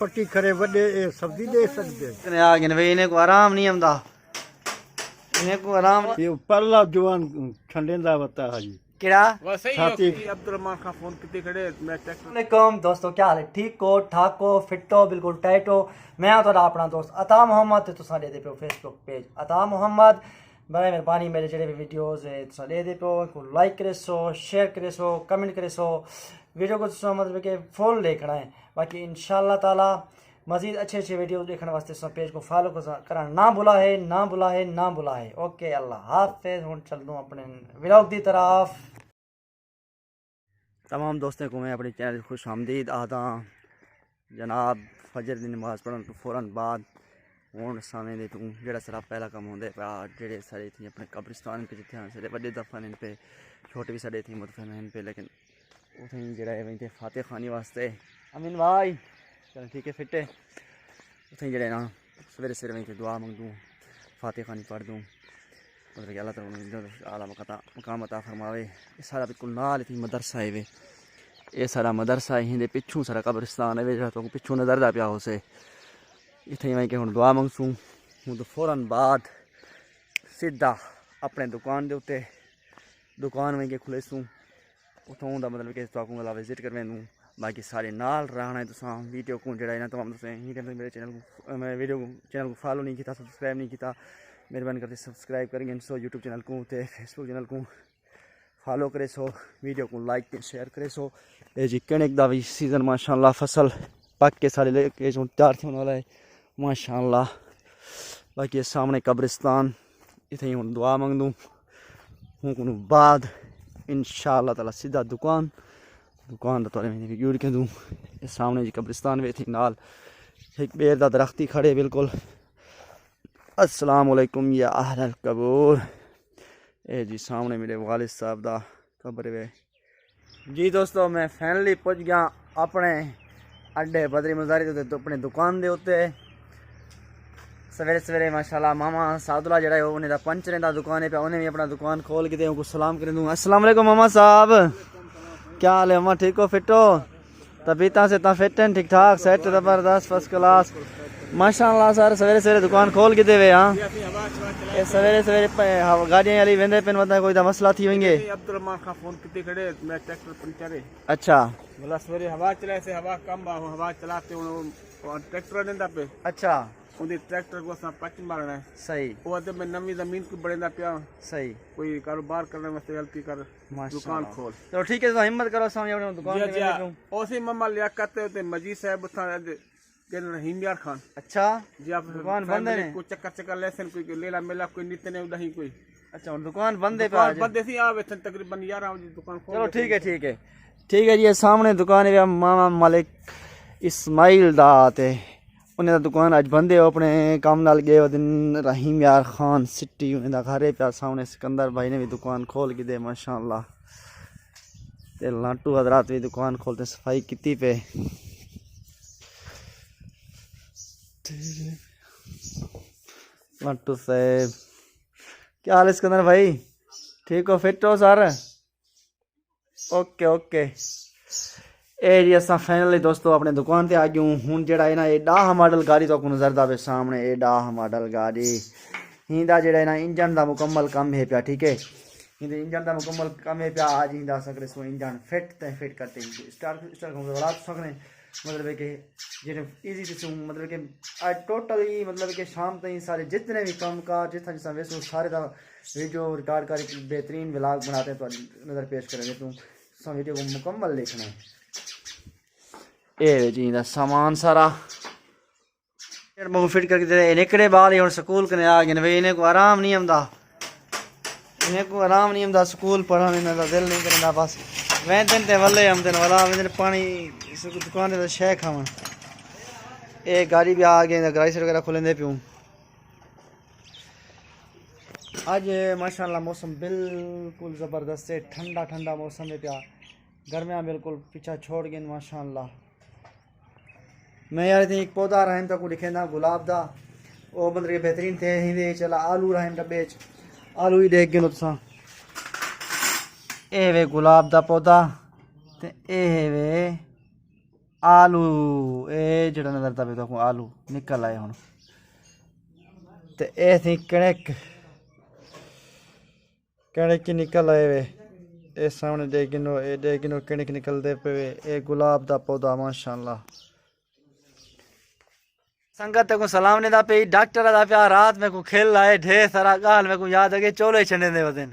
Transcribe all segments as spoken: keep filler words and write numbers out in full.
پٹی کرے وݙے، اے سبزی ݙے سڳدے؟ کنے آ ڳئے وے، انہیں کو آرام نہیں آندا، انہیں کو آرام۔ یہ پہلا جوان چھنڈیندا وتا ہے جی۔ کیڑا؟ ساتھی۔ عبدالرحمان خان فون کیتے کھڑے، میں ٹیکسٹ۔ السلام علیکم دوستو، کیا حال ہے؟ ٹھیک ہو، ٹھاک ہو، فٹ ہو، بالکل ٹائٹ ہو؟ میں ہاں تہاݙا اپݨا دوست عطا محمد، تے تساں ݙیہدے پیو فیس بک پیج عطا محمد۔ برائے مہربانی میرے جڑے بھی ویڈیوز ہے تساں ݙیہدے پیو، کو لائک کریسو، شیئر کریسو، کمنٹ کریسو۔ ویڈیو کو تساں مطلب کہ فل ݙیکھݨا ہے۔ باقی انشاءاللہ تعالی مزید اچھے اچھے ویڈیوز ݙیکھݨ واسطے تساں پیج کو فالو کرݨا نہ بھلا ہے، نہ بھلا ہے، نہ بھلا ہے۔ اوکے، اللہ حافظ۔ ہݨ چلدوں اپݨے ولاگ دی طرف۔ تمام دوستیں کو میں اپݨے چینل خوش آمدید آہداں۔ جناب، فجر دی نماز پڑھݨ توں فوراً بعد ہݨ ساویں دے توں جڑا سارا پہلا کم ہوندے پیا، جڑے سارے تھی اپݨے قبرستان تے جتھے ہن سارے وݙے دفن ہن پے، چھوٹے بھی سارے تھی مدفن ہن پے، لیکن اتھیں جڑا ہے ویندے فاتح خوانی واسطے۔ امین بھائی، چلو ٹھیک ہے، فٹ ہے۔ اتھیں جڑے نا سویرے سویرے ویندے دعا منگدوں، فاتح خوانی پڑھدوں۔ مطلب کہ اللہ تعالیٰ انہیں اعلیٰ مقام عطا فرماوے۔ یہ سارا بالکل نال اتھیں مدرسہ ہے وے۔ یہ سارا مدرسہ ہے، ہندے پچھوں سارا قبرستان ہے وے، جڑا تو پچھوں نظر دا پیا ہو سے۔ اتھیں وہیں کہ ہن دعا منگسوں، ہوں تو فوراً بعد سیدھا اپݨے دکان دے اتے، دکان وہیں کہ کھلیسوں۔ اتھوں دا مطلب کہ تہاکوں گلا وزٹ کرویندوں۔ باقی سارے نال رہݨا ہے تساں۔ ویڈیو کوں جڑا ہے نا تمام دوستیں، ہی ٹائم تک میرے چینل کو، میں ویڈیو کو، چینل کو فالو نہیں کیتا، سبسکرائب نہیں کیتا، مہربانی کر کے سبسکرائب کر گھنسو یوٹیوب چینل کو تے فیس بک چینل کو فالو کریسو۔ ویڈیو کو لائک تے شیئر کریسو۔ اے جی کݨک دا وی سیزن ماشاءاللہ فصل پک کے سارے لے کے جو تیار تھیوݨ والا ہے ماشاءاللہ۔ باقی سامݨے قبرستان، اتھیں ہن دعا منگدوں۔ ہوں کنوں بعد انشاءاللہ تعالیٰ سیدھا دکان، دکان دا تہاݙے میں ویڈیو ݙکھیندوں۔ اے سامݨے جی قبرستان وے، اتھیں نال ہک ٻیر دا درخت ہی کھڑے بالکل۔ السلام علیکم یا اہل القبور۔ اے جی سامݨے میرے والد صاحب دا قبر وے۔ جی دوستو، میں فائنلی پہنچ گیا اپݨے اڈے بدری مزاری تے اپݨی دکان دے اتے۔ سویرے سویرے ماشاءاللہ ماما سعداللہ جڑا ہے، انہیں دا پنچریں دا دکان ہے پیا، انہیں بھی اپݨا دکان کھول کے دے ان کو سلام کریندوں۔ السلام علیکم ماما صاحب، کیا حال ہے ماما؟ ٹھیک ہو، فٹ ہو؟ طبیعتاں سے تاں فٹ ہیں، ٹھیک ٹھاک، سیٹ، زبردست، فرسٹ کلاس۔ ماشاءاللہ سر، سویرے سویرے دکان کھول کے دے وے ہاں۔ اے سویرے سویرے پے-، ہا-، گاڑیاں والی ویندے پن، مطلب کوئی دا مسئلہ تھی وینگے۔ عبدالرحمان خان فون کیتے کھڑے، میں ٹریکٹر پنچر ہے۔ اچھا۔ بھلا سویرے ہوا چلائے سے، ہوا کم آ، ہوا چلا تے ہن او، او ٹریکٹر ݙیندا پے۔ اچھا۔ اوندے ٹریکٹر کو اساں پچ مارنا ہے۔ صحیح۔ او تے میں نویں زمین کو بݨیندا پیا۔ صحیح۔ کوئی کاروبار کرݨ واسطے غلطی کر، ماشاءاللہ۔ دکان کھول۔ چلو ٹھیک ہے، تساں ہمت کرو، اساں وی اپݨے دکان جی، تے جی۔ ویندے پیوں۔ او سی ماما لیاقت تے مجید صاحب اتھاں دے، کہندے رحیم یار خان۔ اچھا۔ جی، آپ دکان بند ہے؟ کو چکر چکر لیسن، کوئی لیلا میلا کوئی نت نے اڈاہیں کوئی۔ اچھا، ہن دکان بند ہے پیا دکان اڄ؟ بند سی، آ ویسن تقریباً یارہ وجے دکان کھول چلو ٹھیک ہے، ٹھیک ہے۔ ٹھیک ہے جی، اے سامݨے دکان ہے ماما ملک اسماعیل دا تے انہیں دا دکان اڄ بند ہے، او اپݨے کم نال ڳئے ودن۔ رحیم یار خان سٹی انہیں دا گھر ہے پیا سامݨے، سکندر بھائی نے بھی دکان کھول کے دے ماشاءاللہ۔ تے لانٹو حضرات بھی دکان کھول تے صفائی کیتی پے۔ لانٹو صاحب، کیا حال ہے سکندر بھائی؟ ٹھیک ہو، فٹ ہو سر؟ اوکے، اوکے۔ اے جی اساں فائنلی دوستو اپݨے دکان تے آ ڳیوں۔ ہݨ جڑا ہے نا، اے ݙاہ ماڈل گاڑی تہاکوں نظر دا پے سامݨے، اے ݙاہ ماڈل گاڑی۔ ہیندا جڑا ہے نا انجن دا مکمل کم ہے پیا، ٹھیک ہے۔ ہیندے انجن دا مکمل کم ہے پیا، اڄ ہیندا اساں کریسوں انجن فٹ تے فٹ کرتے ہیں۔ اسٹارٹ، اسٹارٹ کوں ولا تساں کنے، مطلب ہے کہ جیڑھے ایزی تسوں، مطلب کہ اڄ ٹوٹلی، مطلب کہ شام تائیں سارے جتنے بھی کم کار جتھاں جتھاں ویسوں سارے دا ویڈیو ریکارڈ کر کے بہترین ولاگ بݨا تے تہاݙی نظر پیش کریں گے۔ توں تساں ویڈیو کو مکمل ݙیکھݨا ہے۔ اے وے جی دا سامان سارا۔ مگو فٹ کر کے دے، نکڑے بال ہی ہݨ سکول کنے آ ڳئے وے، انہیں کو آرام نہیں آندا۔ انہیں کو آرام نہیں آندا، سکول پڑھݨ انہاں دا دل نہیں کریندا، بس ویندن تے ولے آمدن، ولا ویندن پاݨی، دکان تے شے کھاوݨ۔ اے گاڑی بھی آ ڳئے، گرائسر وغیرہ کھلیندے پیوں۔ اڄ ماشاءاللہ موسم بالکل زبردست ہے، ٹھنڈا ٹھنڈا موسم ہے پیا، گرمیاں بالکل پچھا چھوڑ ڳئے ماشاءاللہ۔ میں یار اتھیں ہک پودا رحیم تہاکوں ݙکھیندا گلاب دا، او مطلب کہ بہترین تھئے، ہیندے وچ اللہ آلو رحیم ڈبے وچ آلو ہی ݙیکھ ڳئے تساں۔ اے وے گلاب دا پودا تے اے وے آلو، اے جڑا نظر دا پہ تکوں آلو نکل آئے ہن۔ تے اے تھی کݨک، کݨک ہی نکل آئے وے۔ اے سامنے ݙے گنو، اے ݙے گنو کݨک نکل دے پے وے۔ اے گلاب دا پودا ماشاءاللہ۔ سنگت تکوں سلام نے دا پئی، ڈاکٹر دا پیا، رات میکوں کھل آئے، ڈھیر سارا ڳالھ میکوں یاد اگے چولے چھنڈے دے وزن۔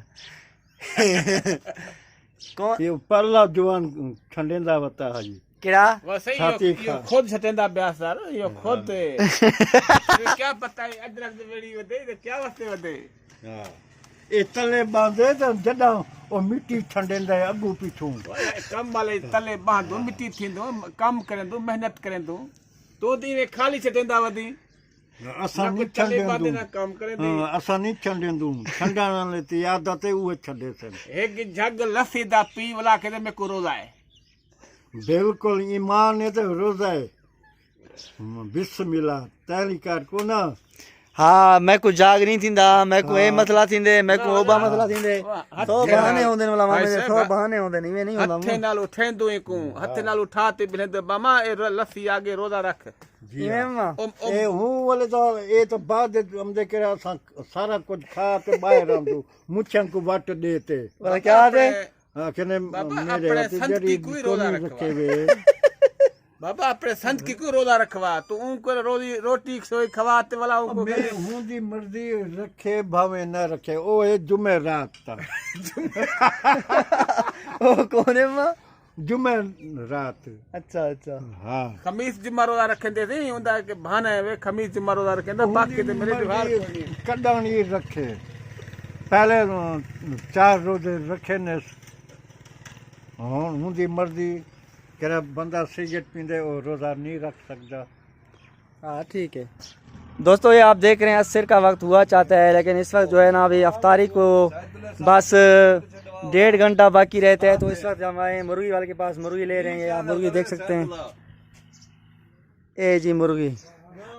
کون؟ یہ پرلا جوان چھنڈیندا وتا ہے جی۔ کیڑا؟ وہ صحیح، چھاتی یہ، یہ کھا۔ خود چھٹیندا پیا سر، یہ خود۔ یہ کیا پتہ ہے ادرک دے ویڑی ودے، یہ کیا واسطے ودے؟ ہاں۔ یہ تلے باندھے تے جڈاں او مٹی چھنڈیندا ہے اگوں پچھوں۔ کم والے تلے باندھو، مٹی تھیندو، کم کریندو، محنت کریندو۔ تو دی وے خالی چھٹیندا ودی۔ اساں نہ کوئی نہیں تلے چھنڈیندوں۔ باندھے نہ کم کریندے۔ ہاں، اساں نہیں چھنڈیندوں۔ چھنڈن والے تے عادت ہے، اوہ چھڈے سن۔ ایک جھگ لسی دا پی ولا کے تے میکوں روزہ ہے۔ بالکل، ایمان ہے تے روزہ ہے۔ بسم اللہ، تیری کر کو نا۔ ہاں، میکوں جاگ نہیں تھیندا، میکوں اے ہاں۔ مسئلہ تھیندے، میکوں نہ، اوبا نہ۔ مسئلہ تھیندے۔ ہاں، سو ہتھے بہانے نال۔ ہوندے نے، ملا مامے دے، سو بہانے ہوندے نے، ایویں نہیں ہوندا۔ ہتھے نال اٹھیندوں ایکوں، ہتھے نال اٹھا تے بلھیندے، ماما، اے ر-، لسی آگے روزہ رکھ۔ جی ہاں۔ اے ہوں والے تو، اے تو بعد ہم دے کرا سا-، سارا کچھ کھا تے باہر آندو، مچھاں کو وٹ دے تے۔ بولا کیا دے؟ آکھنے بابا، میرے اپنے ہتھ سندھ جڑی کی کوئی روزہ کوئی رکھوا۔ رکھے ہوئے۔ بابا، اپنے سندھ کی کوئی روزہ رکھوا، تو اون کو روزی، روٹی سوئی کھوا تے والا اون کو میں کرے۔ ہوں دی مرضی رکھے بھاویں نہ رکھے، او اے جمعہ رات تا۔ او کون ہے ماں؟ جمعہ رات۔ اچھا، اچھا۔ ہاں۔ خمیس جمعہ روزہ رکھیندے سی، ہوندا کہ بہانہ ہے وے، خمیس جمعہ روزہ رکھیندا، ہوں باقی تے میرے دی جوہار مرضی کوئی نہیں۔ کڈاں نہیں رکھے۔ پہلے، آ، چار روزے رکھے نے۔ ہن ہوں دی مرضی، کہڑا بندہ سگریٹ پیندے، او روزہ نہیں رکھ سکدا۔ ہاں، ٹھیک ہے۔ دوستو، یہ آپ دیکھ رہے ہیں، عصر کا وقت ہوا چاہتا ہے، لیکن اس وقت جو ہے نا، ابھی افطاری کو بس ڈیڑھ گھنٹہ باقی رہتا ہے، تو اس وقت ہم آئے ہیں مرغی والے کے پاس، مرغی لے رہے ہیں، آپ مرغی دیکھ سکتے ہیں۔ اے جی مرغی،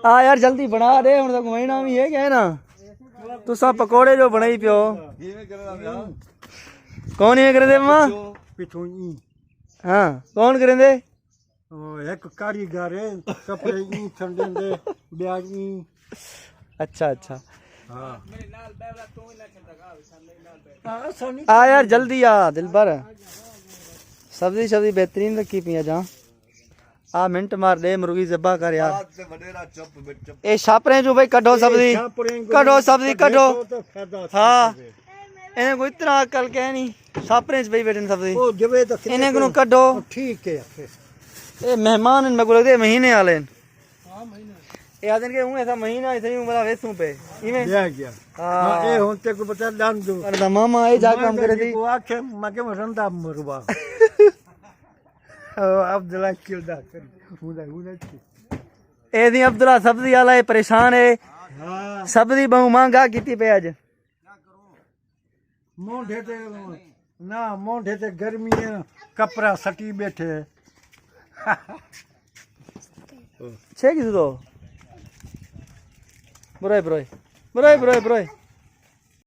آ یار، جلدی بنا دے، ہن تک مہینہ بھی ہے کیا ہے نا؟ تساں پکوڑے جو بنائی پیو۔ کون یہ کرے دے ماں؟ پچھوں ای۔ ہاں، کون کرے دے؟ او ہک کاریگر ہے، کپڑے ای چھنڈیندے، ٻیا ای۔ اچھا، اچھا۔ ہاں۔ ہاں، اساں نہیں آ یار، جلدی آ، دلبر۔ سبزی، سبزی بہترین رکھی پئی آ جاں۔ آ منٹ مار ݙے، مرغی ذبح کر یار۔ آج تے وݙیرا چپ، بے چپ۔ اے شاپریں جو بھائی کڈھو اے سبزی۔ شاپریں کو کڈھو سبزی، کڈھے کڈھو۔ تو تے فائدہ ہاں۔ تھیندے۔ انہیں کو اتنا عقل کہیں نہیں۔ شاپریں چ پئی بیٹھن سبزی۔ او جوے تو کنے انہیں کو کو۔ کڈھو۔ او ٹھیک ہے پھر۔ اے مہمان ہن، میکوں لڳدے مہینے والے ہن۔ اے آدن کہ ہوں ایسا مہینہ، ایسا ہی ہوں بڑا ویسوں پہ۔ ایویں؟ لیا گیا۔ ہاں۔ ہاں، اے ہن تے کو پتہ ڈان دو۔ پر دا ماما اے جا کام کرے دی۔ کو آکھے، میں کہ رندا مروا۔ او عبداللہ کیوں دا کر؟ ہوندا، ہوندا چی؟ اے دی عبداللہ سبزی والا اے، پریشان اے۔ ہاں۔ سبزی بہوں مہنگا کیتی پے اج۔ مونڈھے تے، نہ، مونڈھے تے گرمی ہے، کپڑا سٹی بیٹھے۔ چھے کی تو؟ برائے، برائے۔ برائے، برائے، برائے۔